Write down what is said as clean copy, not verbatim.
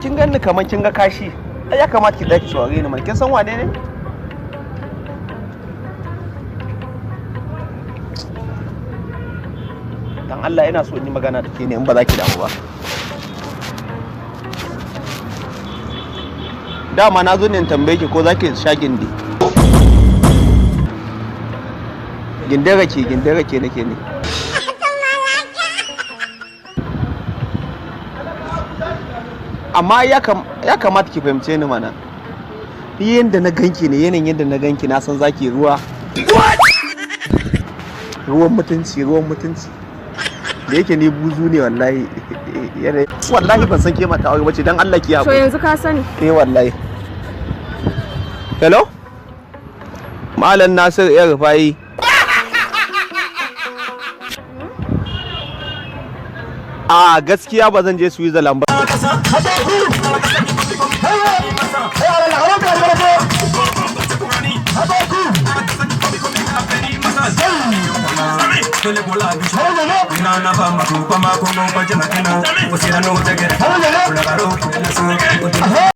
Kin ganni kamar kin ga kashi. Ai ya kamata ki tsaya ki saurare ni mana. Kin san wane ne? Dan Allah ina so in yi magana da ke ne in ba za ki damu ba. Dama na zo ne in tambaye ki ko za ki sha gindi. Gindin rake, gindin rake nake ne. Amma ya kamata ki fahimce ni mana. Ni yanda na ganki ne, yanayin yanda na ganki na san za ki ruwa. Ruwan mutunci, ruwan mutunci. Da yake ni buzu ne wallahi. Wallahi ban san ke mata aure bace, dan Allah ki To haƙuri. yanzu ka sani. Eh wallahi. Hello? Malam Nasir ya Rufai. A gaskiya ba zan je Switzerland ba.